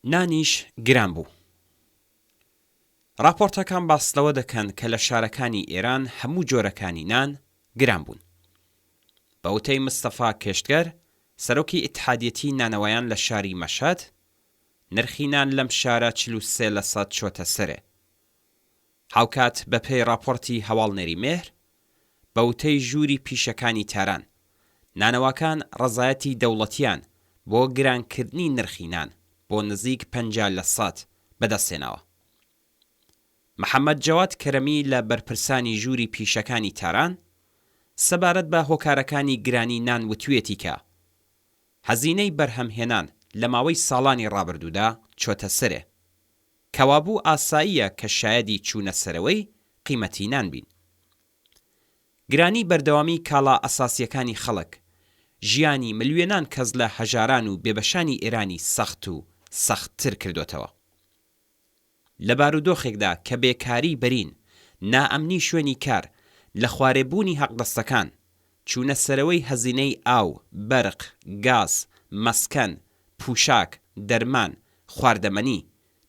نانیش گران بوو. ڕاپۆرتەکان باس لەوە دەکەن کە لە شارەکانی ئێران هەموو جۆرەکانی نان گران بوون. بە وتەی مستەفا کێشتگەر، سەرۆکی ئیتحادیەتی نانەوایان لە شاری مەشهەد، نرخی نان لەم شارە 43 لەسەد چۆتە سەرێ. هاوکات بە پێی ڕاپۆرتی هەواڵنێری مێهر، بە وتەی ژووری پیشەکانی تاران، نانەواکان ڕەزایەتی دەوڵەتیان بۆ گرانکردنی نرخی نان بۆ نزیک 50 لەسەد بەدەست هێناوە. محەمەد جەواد کەرەمی لە بەرپرسانی ژووری پیشەکانی تاران، سەبارەت بە هۆکارەکانی گرانی نان وتویەتی کە، هەزینەی بەرهەمهێنان لە ماوەی ساڵانی ڕابردوودا چۆتە سەرێ، کەوابوو ئاساییە کە شایەدی چوونە سەرەوەی قیمەتی نان بین. گرانی بەردەوامی کاڵا ئەساسییەکانی خەڵک، ژیانی ملیۆنان کەس لە هەژاران و بێبەشانی ئێرانی سەخت و سەختتر کردۆتەوە. لە بارودۆخێکدا کە بێکاریی بەرین، نائەمنی شوێنی کار، لەخوارێبوونی حەقدەستەکان، چوونە سەرەوەی هەزینەی ئاو، بەرق، گاز، مەسکەن، پوشاک، دەرمان، خواردەمەنی،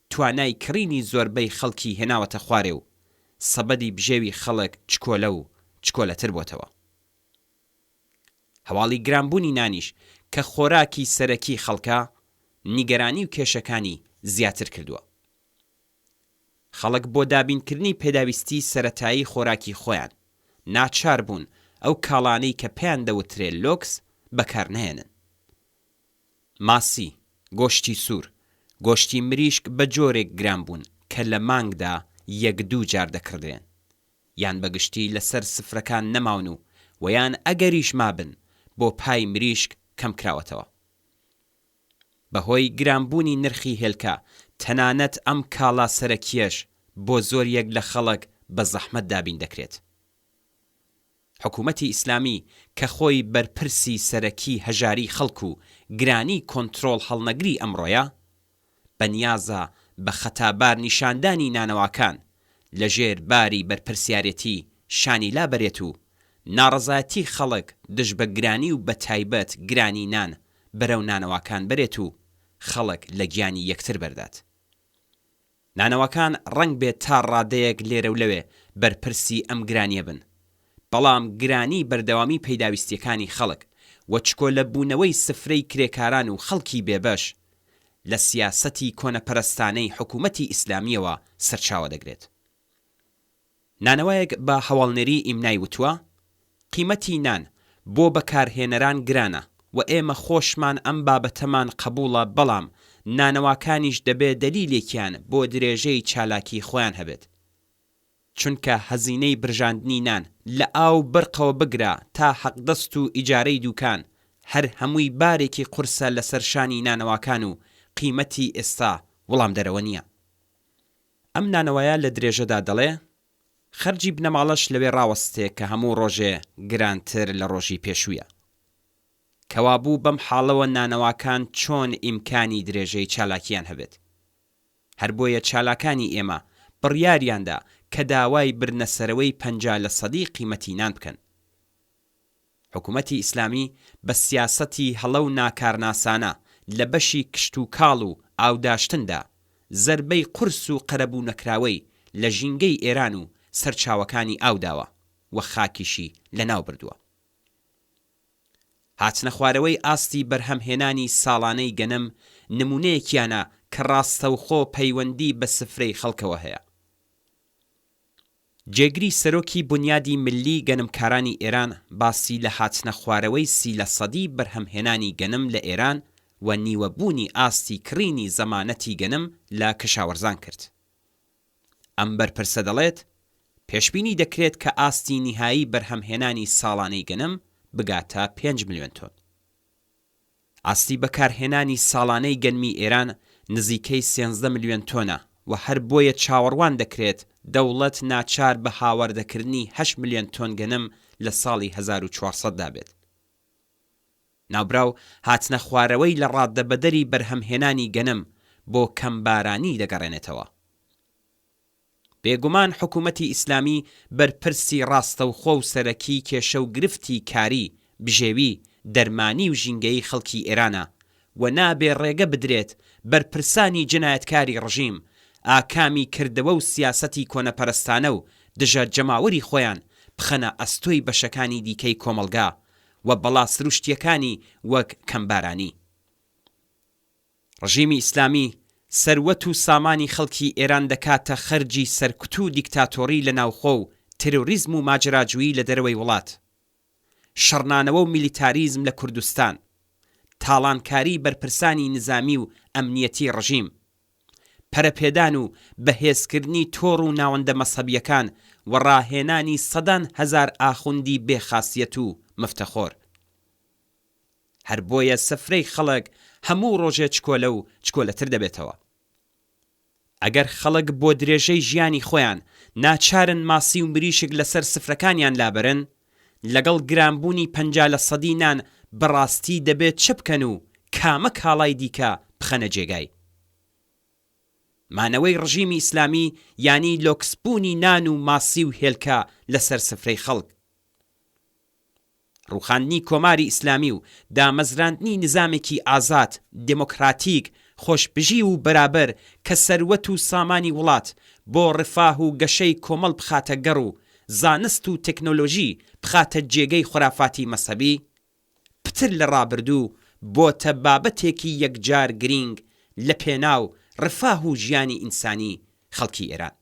توانای کڕینی زۆربەی خەڵکی هێناوەتە خوارێ و سەبەدی بژێوی خەڵک چکۆلە و چکۆلەتر بۆتەوە. هەواڵی گرانبوونی نانیش کە خۆراکی سەرەکی خەڵکە، نیگەرانی و کێشەکانی زیاتر کردووە. خەڵک بۆ دابینکردنی پێداویستی سەرەتایی خۆراکی خۆیان، ناچار بوون ئەو کاڵانەی کە پێیان دەوترێ لۆکس بەکار نەهێنن. ماسی، گۆشتی سوور، گۆشتی مریشک بە جۆرێک گران بوون کە لە مانگدا یەک دوو جار دەکڕدرێن. یان بە گشتی لە سەر سفرەکان نەماون و وە یان ئەگەریش مابن بۆ پای مریشک کەم کراوەتەوە. بە هۆی گران بوونی نرخی هێلکە تەنانەت ئەم کاڵا سەرەکییەش بۆ زۆریەک لە خەڵک بە زەحمەت دابین دەکرێت. حکوومەتی ئیسلامی کە خۆی بەرپرسی سەرەکی هەژاریی خەڵک و گرانی کۆنترۆڵ هەڵنەگری ئەمڕۆیە، بە نیازە بە خەتابار نیشاندانی نانەواکان لە ژێر باری بەرپرسیارێتی شانی لابەرێت و ناڕەزایەتی خەڵک دژ بە گرانی و بەتایبەت گرانی نان بەرەو نانەواکان بەرێت و خەڵک لە گیانی یەکتر بەردات. نانەواکان ڕەنگبێ تا ڕادەیەک لێرەولەوێ بەرپرسی ئەم گرانییە بن، بەڵام گرانی بەردەوامی پەیداویستییەکانی خەڵک و چکۆلەبوونەوەی سفرەی کرێکاران و خەڵکی بێبەش، لە سیاسەتی کۆنەپەرستانەی حکوومەتی ئیسلامییەوە سەرچاوە دەگرێت. نانەوایەک بە هەواڵنێری ئیمنای وتووە، قیمەتی نان بۆ بەکارهێنەران گرانە و ئێمە خۆشمان ئەم بابەتەمان قەبووڵە بەڵام نانەواکانیش دەبێ دەلیلێکیان بۆ درێژەی چالاکی خۆیان هەبێت چونکە هەزینەی برژاندنی نان لە ئاو برقەوە بگرە تا حەقدەست و ئیجارەی دووکان هەر هەمووی بارێکی قورسە لەسەر شانی نانەواکان و قیمەتی ئێستا وڵامدەرەوە نییە. ئەم نانەوایە لە درێژەدا دەڵێ، خەرجی بنەماڵەش لەوێ ڕاوەستێ کە هەموو ڕۆژێ گرانتر لە ڕۆژی پێشوویە. کەوابوو بەم حاڵەوە نانەواکان چۆن ئیمکانی درێژەی چالاکییان هەبێت؟ هەر بۆیە چالاکانی ئێمە بڕیاریان دا کە داوای بردنەسەرەوەی 50 لەسەدیی قیمەتی نان بکەن. حکوومەتی ئیسلامی بە سیاسەتی هەڵە و ناکارناسانە لە بەشی کشتوکاڵ و ئاوداشتندا، زەربەی قورس و قەرەبوونەکراوەی لە ژینگەی ئێران و سەرچاوەکانی ئاو داوە و خاکیشی لەناو بردووە. هاتنەخوارەوەی ئاستی بەرهەمهێنانی ساڵانەی گەنم نموونەیەکیانە کە ڕاستەوخۆ پەیوەندی بە سفرەی خەڵکەوە هەیە. جێگری سەرۆکی بونیادی ملی گەنمکارانی ئێران باسی لە هاتنەخوارەوەی سی لەسەدی بەرهەمهێنانی گەنم لە ئێران و نیوە بوونی ئاستی کڕینی زەمانەتی گەنم لە کەشاوەرزان کرد. ئەم بەرپرسە دەڵێت، پێشبینی دەکرێت کە ئاستی نیهایی بەرهەمهێنانی ساڵانەی گەنم بگاتە پێنج ملیۆن تۆن. ئاستی بەکارهێنانی ساڵانەی گەنمی ئێران نزیکەی سێنزدە ملیۆن تۆنە و هەر بۆیە چاوەڕوان دەکرێت دەوڵەت ناچار بە هاواردەکردنی هەشت ملیۆن تۆن گەنم لە ساڵی 1400 دا بێت. ناوبراو هاتنەخوارەوەی لە ڕاددەبەدەری بەرهەمهێنانی گەنم بۆ کەمبارانی دەگەڕێنێتەوە. بێگومان حکوومەتی ئیسلامی بەرپرسی ڕاستەوخۆ و سەرەکی کێشە و گرفتی کاری، بژێوی، دەرمانی و ژینگەیی خەڵکی ئێرانە و. و نابێ ڕێگە بدرێت بەرپرسانی جەنایەتکاری ڕژیم ئاکامی کردەوە و سیاسەتی کۆنەپەرستانە و دژە جەماوەری خۆیان بخەنە ئەستۆی بەشەکانی دیکەی کۆمەڵگا و بەڵا سروشتییەکانی وەک کەمبارانی. ڕژیمی ئیسلامی سەروەت و سامانی خەڵکی ئێران دەکاتە خەرجی سەرکوت و دیکتاتۆڕی لە ناوخۆ و تێرۆریزم و ماجەراجوویی لە دەرەوەی وڵات. شەڕنانەوە و میلیتاریزم لە کوردستان. تاڵانکاریی بەرپرسانی نزامی و ئەمنیەتی ڕژیم. پەرەپێدان و بەهێزکردنی تۆڕ و ناوەندە مەزهەبییەکان و ڕاهێنانی سەدان هەزار ئاخوندی بێ خاسیەت و مفتەخۆر. هەر بۆیە سفرەی خەڵک هەموو ڕۆژێ چکۆلە و چکۆلەتر دەبێتەوە. ئەگەر خەڵک بۆ درێژەی ژیانی خۆیان ناچارن ماسی و مریشک لەسەر سفرەکانیان لابەرن، لەگەڵ گرانبوونی 50 لە سەدی نان بەڕاستی دەبێ چ بکەن و کامە کاڵای دیکە بخەنە جێگای؟ مانەوەی ڕژیمی ئیسلامی یانی لۆکسبوونی نان و ماسی و هێلکە لەسەر سفرەی خەڵک. ڕووخاندنی کۆماری ئیسلامی و دامەزراندنی نزامێکی ئازاد، دێمۆکراتیک، خۆشبژیو و بەرابەر کە سەروەت و سامانی وڵات بۆ ڕفاه و گەشەی کۆمەڵ بخاتە گەڕ و زانست و تێکنۆلۆژی بخاتە جێگەی خورافاتی مەزهەبی، پتر لە ڕابردوو بۆتە بابەتێکی یەکجار گرینگ لە پێناو ڕفاه و ژیانی ئینسانی خەڵکی ئێران.